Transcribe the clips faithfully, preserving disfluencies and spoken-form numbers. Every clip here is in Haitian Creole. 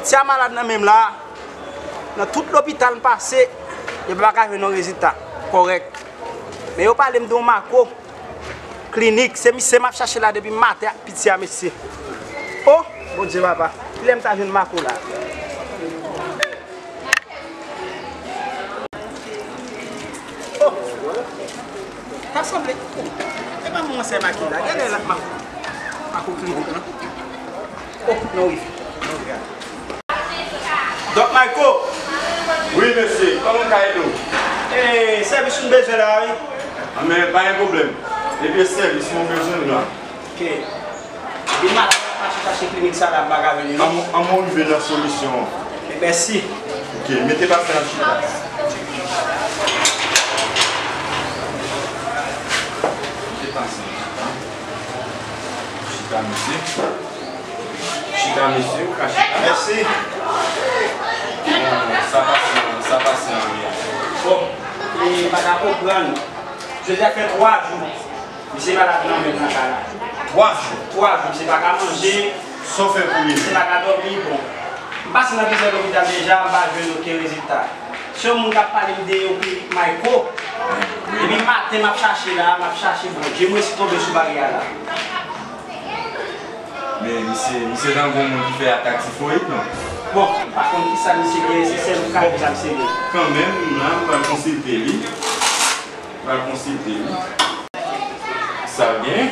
Misye a malad nan men m la. Nan tout lopital m pase, yo pa ka jwenn yon rezilta kòrèk. Men yo pale m de yon Marco Clinic, se misye m ap chache la depi maten ak piti a, mesye. O, Bondye papa, kilè m ta jwenn Marco la? O, ta sanble, o, e pa mwen sè Marco la, gade la, Marco, Marco Clinic lan. O, non, wi. Dòk Mayko! Wi, mesye, kòman m ka ede w? E, sèvis ou bezwen la, wi. Anben, pa gen pwoblèm. Depi e sèvis mwen bezwen la. Ok. Depi maten, m ap mache chache klinik sa la, m pa ka vini, non. An mwen rive nan solisyon an. E, mèsi. Ok, mete pasyan an chita. Mete pasyan an chita. Chita, mesye. Chita, mesye, ou ka chita. Mèsi. Bon, sa pase, sa pase anyen. Bon, e pa ka konprann. Jodi a fè twa jou. Misye malad nan menm nan kay la. Twa jou? Twa jou. Misye pa ka manje. Sa w fè pou li? Misye pa ka dòmi. Bon. M pase nan plizyè lopital deja, m pa jwenn okenn rezilta. Se yon moun k ap pale m de yon klinik Mayko. Depi maten m ap chache la, m ap chache, Bondye, m resi tonbe sou bagay la. Men misye, misye tankou yon moun ki fè atak tifoyid, non? Bon, m pa konn kisa misye genyen, se sèl kay sa misye genyen. Kanmenm, la, m pral konsilte li. M pral konsilte li. Sa l genyen?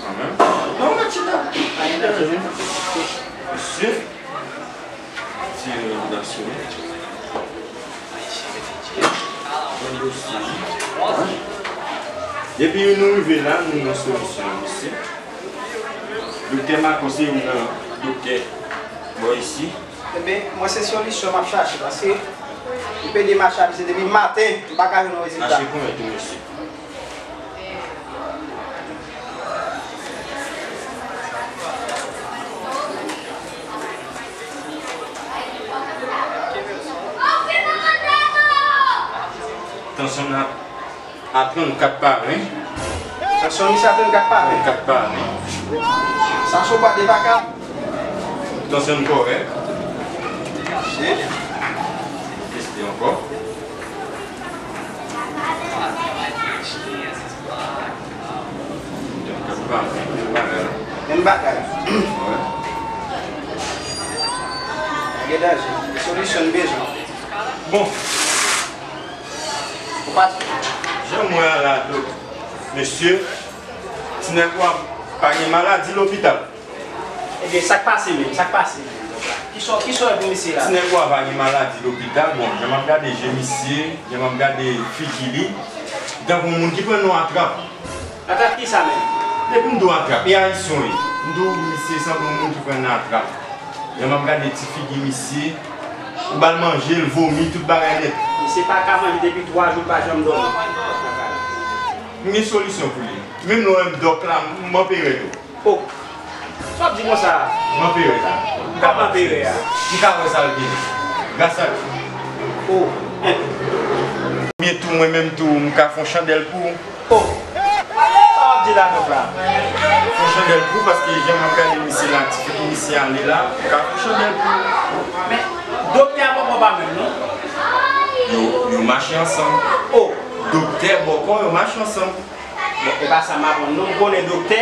Kanmenm. Non, mèt chita. Mesye. Ti revidasyon. Yon dosye. Depi nou rive la, nou nan solisyon, mesye. Doktè Marco se youn nan doktè bò isi. Ebyen, mwen se solisyon m ap chache, paske m pede mache a misye depi maten, m pa ka jwenn yon rezilta. Mache konnen tou, mesye. Tansyon nan a trannkat pa ven. Tansyon misye a trannkat pa ven. Trannkat pa ven. Sa se yon bwat de baka. Tansyon n kòrèk. Teste ankò. Trannkat pa ven. Menm bagay la. Menm bagay. Wi. Gen danje. Solisyon n bezwen. Bon. Ou pa t. Jan m wè a la, dòk, mesye, ti nèg ou a pa gen maladi lopital. Ebyen, sa k pase menm? Sa k pase menm, dòk la? Kisa, kisa w wè pou misye la? Ti nèg ou a pa gen maladi lopital. Bon, jan m ap gade je misye, jan m ap gade figi li, tankou yon moun ki pran nan atrap. Atrap kisa menm? Depi m di w atrap, e ayisyen w ye. M di w misye sanble yon moun ki pran nan atrap. Jan m ap gade ti figi misye, ou ba l manje, l vomi, tout bagay nèt. Misye pa ka manje depi twa jou, l pa janm dòmi. M gen solisyon pou li. Menm lè w wè m dòk la, m anperè tou. O! Sa w ap di konsa a? M anperè tou. Kòman anperè a? M ka wè sa l gen. Gras a Dye. O! Byen tou, mwen menm tou, m ka fè yon chandèl pou ou. O! Sa w ap di la, dòk la? Fè yon chandèl pou ou, paske jan m ap gade misye la, ti fi pou misye ale la, m ka fè yon chandèl pou ou. Men, doktè a bòkò pa menm, non? Yo, yo mache ansanm. O! Doktè bòkò, yo mache ansanm. Bon, e pa sa m aprann non, m konnen doktè,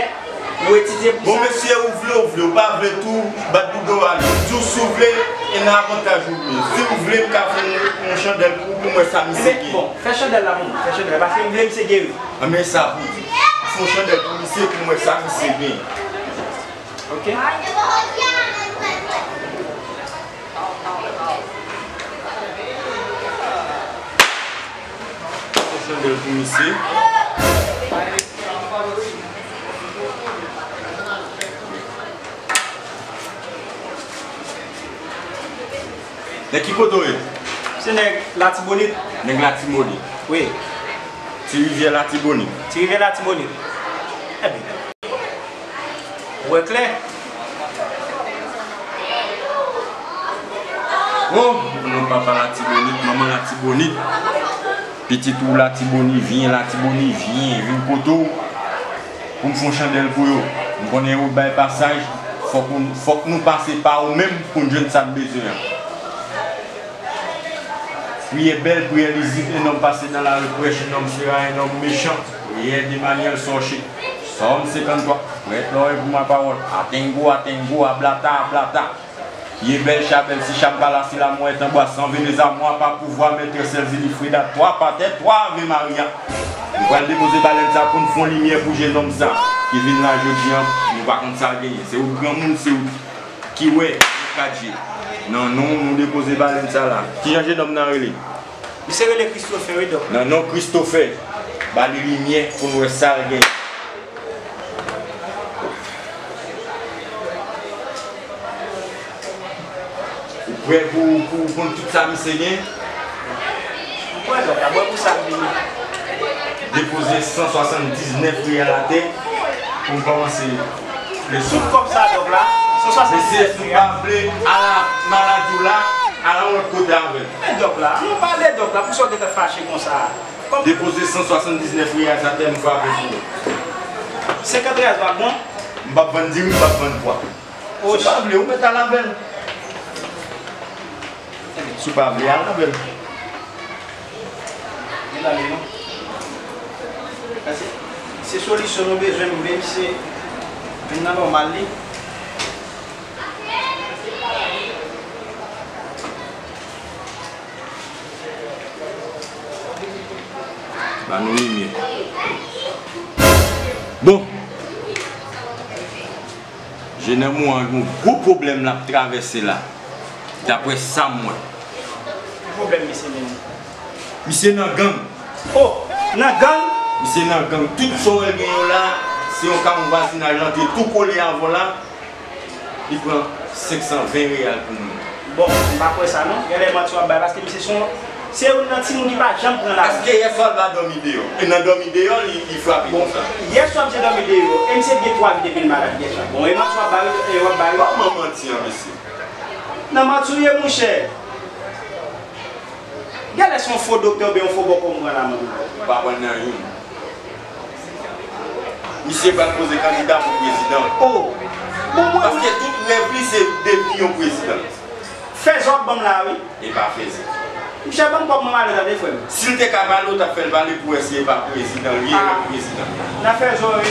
ou etidye pou sa. Bon, mesye, ou vle, ou vle, ou pa vle tou, bat bouda w ale. Di w si w vle, e nan avantaj ou vle. Si w vle, m ka fè yon, yon chandèl pou ou, pou m wè sa misye gen. Bon, fè chandèl la pou mwen, fè chandèl la, paske m vle misye geri. Anben sa pou di. Fè yon chandèl pou misye, pou m wè sa misye gen. Ok. Fè chandèl pou misye. Nèg ki kote w ye? Se nèg Latibonit. Nèg Latibonit. Wi. Ti rivyè Latibonit. Ti rivyè Latibonit. Ebyen. Ou wè klè. O, non, papa Latibonit, manman Latibonit. Pitit ou Latibonit, vyen Latibonit, vyen, vin kote w. Pou m fè yon chandèl pou yo. M konnen yo bay pasaj. Fòk nou, fòk nou pase pa ou menm pou n jwenn sa n bezwen an. Prière belle, prière lisible, un homme passé dans la rue prêche, un homme sera un homme méchant. Prière d'Emmanuel Sorcier. Psaume cinquante-trois. Prête l'oreille pour ma parole. Atengo, atengo, ablata, ablata. Pied bel, chat bel, si chat m pa la, si l'amour est en bois, sans venez à moi, pas pouvoir, maître Sergi Freda, twa patè, twa Ave Maria. Nou pral depoze balèn sa pou n fè yon limyè pou jennonm sa ki vin la jodi an, nou pa konn sa l genyen. Se ou granmoun, se ou ki wè, Kadye. Nan non, nou depoze balèn sa la. Kijan jennonm nan rele? Misye rele Christopher, wi, dòk. Nan non Christopher, ba li limyè pou n wè sa l genyen. Ou prè pou, pou, pou tout sa misye gen? M prè, dòk, la, mwen pou sa m vini. Depoze san swasanndiznèf reyal atè pou m kòmanse leson. Tout kòb sa, dòk, la, san swasanndiznèf reyal. Mesye, si w pa vle, ala maladi w la, ala yon lòt kote avè l. Men dòk la, nou pale dòk la, poukisa w gentan fache konsa? Depoze san swasanndiznèf reyal atè, m frape pou ou. Senkant reyal pa bon? M p ap vann diri, m p ap vann pwa. Si w pa vle, ou mèt al avè l. Si w pa vle, al avè l. Gen la li non. Paske se solisyon nou bezwen, men se vin nan nòmal li. Ba nou limyè. Bon. Jennonm ou an gon gwo pwoblèm l ap travèse la, daprè sa m wè. Ki pwoblèm misye menm? Misye nan gang. Oh, nan gang? Misye nan gang. Tout sa w wè l gen yo la, se yon ka yon vwazinaj lan te tou kole avè w la. Li pran senk san ven reyal pou mwen. Bon, m pa kwè sa non. Genlè manti w ap bay, paske misye se yon, se youn nan timoun ki pa janm pran lajan. Èske yèswa l pa dòmi deyò? E nan dòmi deyò, li, li frape konsa. Bon, yèswa misye dòmi deyò. E misye gen twa vi depi l malad yèswa. Bon, e manti w ap bay, e w ap bay. Kòman manti an, mesye? Nan manti w ye, monchè. Genlè se yon fo doktè oubyen yon fo bòkò m pran la menm. Ou pa pran nan youn. Misye pral poze kandida pou prezidan. Oh! Bon, mwen. Paske tout rèv li se devni yon prezidan. Fèzè w ap ban m la, wi. E pa fèzè. Monchè, ban m kòb mwen m ale tande, frè m. Si l te ka pale, ou t ap fè l pale pou wè si e pa prezidan li ye, ah, lè prezidan. Nan fèzè w, wi.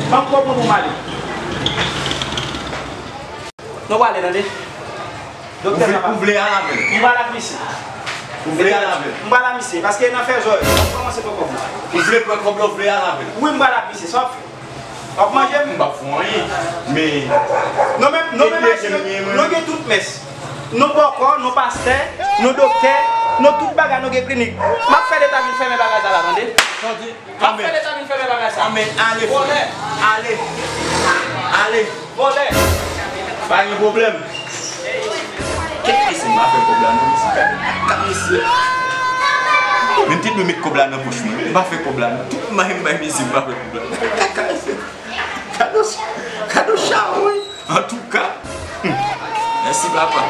Ban m kòb mwen pou m ale. Nou prale, tande. Doktè, ou vle, sa pa, ou vle al avè l? M pral ak misye. Ou vle al avè l? M pral ak misye, paske nan fèzè w, m kòmanse pran kòb mwen. Ou vle pran kòb la, ou vle al avè l? Wi, m pral ak misye, sa w ap fè? W ap manje m? M p ap fè w anyen, men. Nou menm, nou menm Ayisyen, nou gen tout mès. Nou bòkò, nou pastè, nou doktè, nou tout bagay, nou gen klinik. M ap fè Leta vin fèmen bagay sa la, tande. Tande. Amèn. Amèn. Ale, ale. Ale. Vòlè. Pa gen pwoblèm. Kèt mesye, m pa fè kòb la non, mesye. Gade kaka mesye. Men m te dwe met kòb la nan pòch mwen. M pa fè kòb la non. Tout may m bay mesye, m pa fè kòb la. Gade kaka mesye. Gade, gade chawon, wi. Antouka. Hmm. Mèsi, papa.